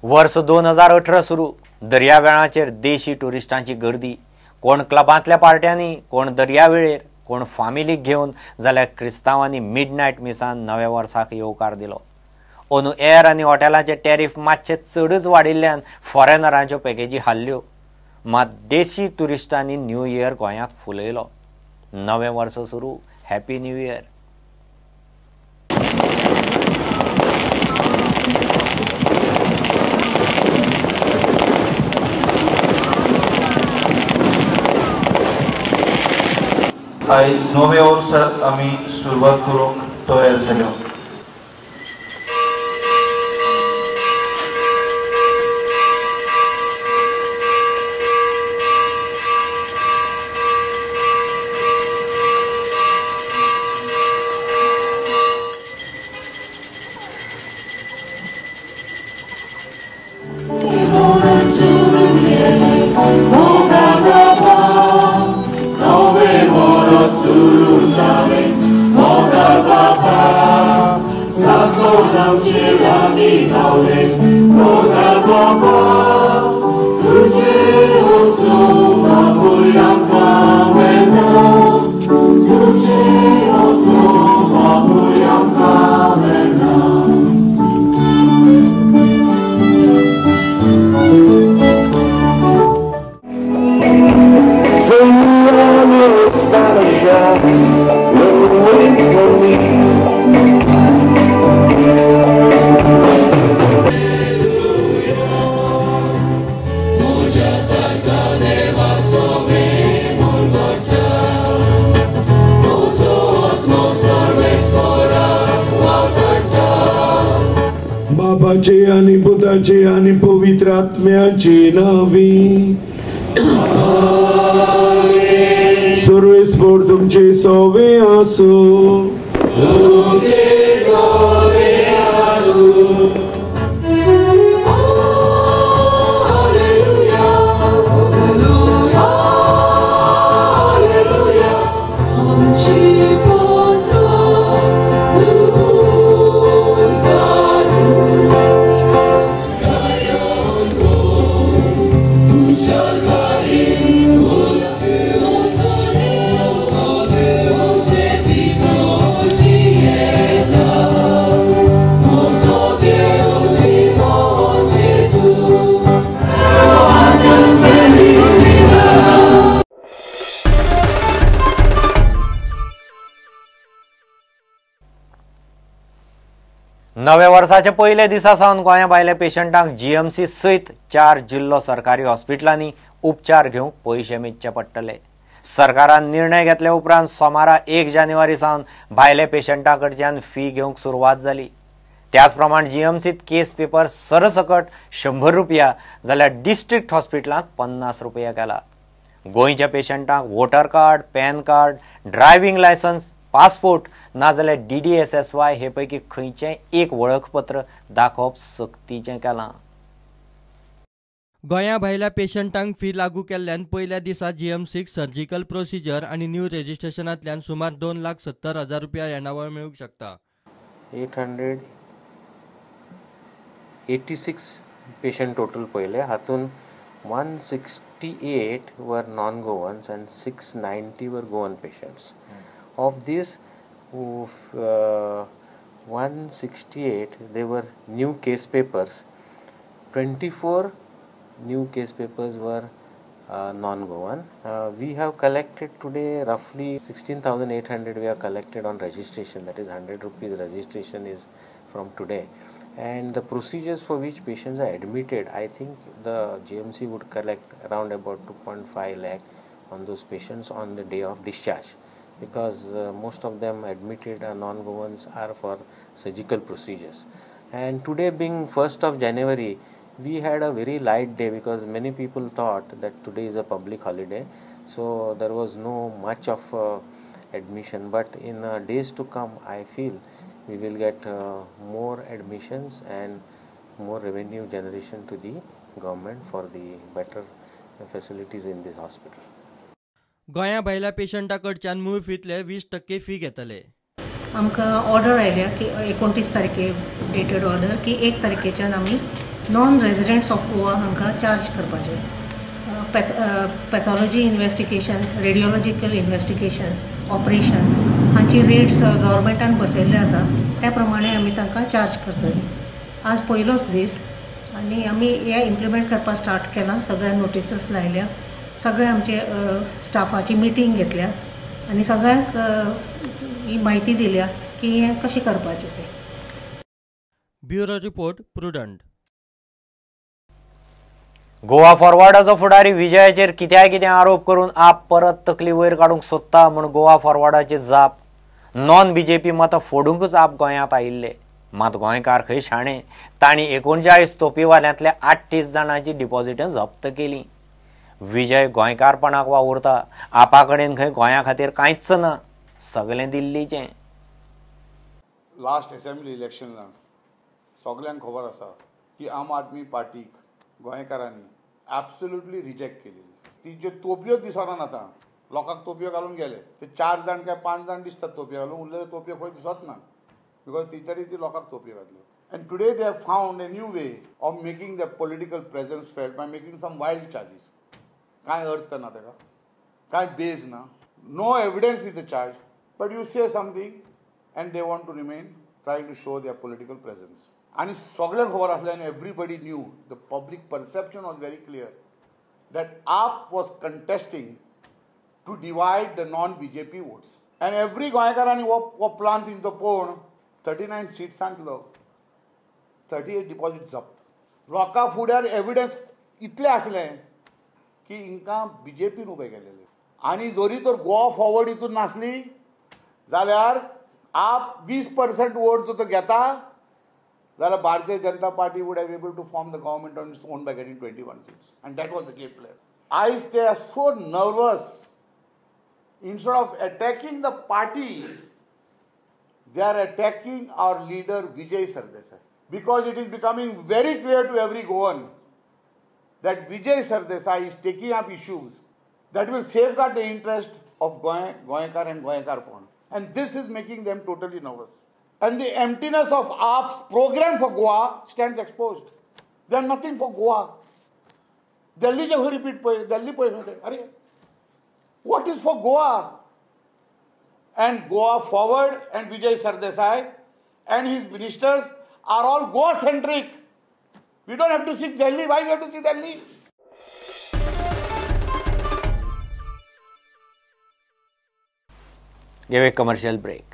वर्स 2018 सुरू. दर्यावेळांचेर देशी ट्युरिस्टांची गर्दी. कोण क्लबांतल्या पार्ट्यांनी, कोण दर्यावेळेर, कोण फामिलीक घेवन, जाल्यार क्रिस्तांवांनी मिडनायट मिसान नव्या वर्साक येवकार दिलो. अंदू एअर आनी हॉटेलांचे टॅरीफ मातशे चडच वाडिल्ल्यान फॉरेनरांच्यो पॅकेजी हाल्ल्यो. मात देशी ट्युरिस्टांनी न्यू इयर गोंयांत फुलयलो. नवें वर्स सुरू, हॅपी न्यू इयर. आयज नव्या वर्साक आमी सुरवात करूंक तयार जाल्या. बाबाचे आणि पुताचे आणि पवित्र आत्म्याचे नावी सर्वेस्पर तुमचे सोवे आसो. नव्या वर्साच्या पयल्या दिसा सावन गोंया भायल्या पेशंटांक जीएमसी सयत 4 जिल्लो सरकारी हॉस्पिटलांनी उपचार घेवंक पयशे मेजचे पडटले. सरकारान निर्णय घेतल्या उपरांत सोमारा 1 जानेवारी सावन भायल्या पेशंटां कडच्यान फी घेवंक सुरवात जाली. त्याच प्रमाण जीएमसीत केस पेपर सरसकट 100 रुपया जाल्यार डिस्ट्रिक्ट हॉस्पिटलांत 50 रुपया केला. गोंयच्या पेशंटांक voter card, PAN card, driving licence, passport नाजाल्यार DDSSY हे पैकी खंयचें एक वळखपत्र दाखोवप सक्तीचें केलां. गोंया भायल्या पेशंटांक फी लागू केल्ल्यान पयल्या दिसा जीएमसीक सर्जिकल प्रोसिजर आनी न्यू रजिस्ट्रेशनांतल्यान सुमार 2,70,000 रुपया येणावळ मेळूंक शकता. 886 पेशंट टोटल पळयले, हातूंत 168 were non Goans and 690 were Goan patients. Of these 168 they were new case papers, 24 new case papers were non-Goan. We have collected today roughly 16,800 we have collected on registration, that is 100 rupees registration is from today. And the procedures for which patients are admitted, I think the GMC would collect around about 2.5 lakh on those patients on the day of discharge, because most of them admitted non-Goans are for surgical procedures. And today being 1st of January, we had a very light day because many people thought that today is a public holiday, so there was no much of admission. But in days to come, I feel we will get more admissions and more revenue generation to the government for the better facilities in this hospital. गोंया भायल्या पेशंटा कडच्यान मूळ फीतले 20% fee घेतले. आमकां order आयल्या की 29 तारखे dated order की 1 तारखेच्यान आमी नॉन रेजिडेंट्स ऑफ गोवा हांकां चार्ज करपाचें. Pathology investigations, radiological investigations, operations हांची रेट्स गव्हर्मेंटान बसयल्ले आसा त्या प्रमाणे आमी तांकां चार्ज करतली. आज पयलोच दीस आनी आमी हे इम्प्लिमेंट करपाक स्टार्ट केलां. सगळ्या नोटिसीस लायल्या, सगळे आमचे स्टाफाची मिटींग घेतल्या आनी सगळ्यांक ही म्हायती दिल्या की हें कशें करपाचें तें. Bureau report, Prudent. Goa फॉरवर्डाचो फुडारी विजयाचेर कित्याय कितें आरोप करून आप परत तकली वयर काडूंक सोदता म्हूण गोवा फॉरवर्डाची जाप. नॉन बीजेपी मतां फोडूंकच आप गोंयांत आयिल्ले. मात गोंयकार खंय शाणे, तांणी 39 तोपीवाल्यांतल्या 38 जाणांची डिपॉझिटां जप्त केली. विजय गोंयकारपणाक वावुरता, आपा कडेन खंय गोंया खातीर कांयच ना, सगळें दिल्लीचें. लास्ट असेंब्ली इलेक्शनाक सगल्यांक खबर आसा की आम आदमी पार्टीक गोंयकारांनी ॲब्सोल्युटली रिजेक्ट केली. ती ज्यो तोपयो दिसना आतां, लोकांक तोपयो घालून गेले ते 4 जाण काय 5 जाण दिसतात तोपयो घालून, उरलेले तोपयो खंय दिसत ना because टिचरी ती लोकांक तोपयो घातल्यो. And today they have found a new way of making the political presence felt by making some wild charges. कांय अर्थ ना ताका, कांय बेज ना, no evidence with the charge, but you say something and they want to remain trying to show their political presence. आनी सगळ्यांक खबर आसलें आनी everybody knew, the public perception was very clear that AAP was contesting to divide the non B J P votes. And every गोंयकारांनी हो plan तेंचो पळोवन 39 सिट्सांतलो 38 deposit जप्त. लोकां फुड्यार एविडन्स इतलें आसलें की हिंकां बी जे पीन उबें केलेलें. आनी जरी तर गोवा फॉरवर्ड हितून नासली जाल्यार आप 20% वोट जो तो घेता जाल्यार Bharatiya Janata Party would have able to form the government on its own by getting 21 seats. And that was the game plan. आयज they are so nervous, instead of attacking the party they are attacking our leader Vijay Sardesai, because it is becoming very clear to every Goan that Vijay Sardesai is taking up issues that will safeguard the interest of Goenkar and Goenkarpon. And this is making them totally nervous. And the emptiness of AAP's program for Goa stands exposed. They are nothing for Goa. Delhi je repeat Delhi Arey, what is for Goa? And Goa Forward and Vijay Sardesai and his ministers are all Goa-centric. We don't have to see Delhi. Why we have to see Delhi? Give a commercial break.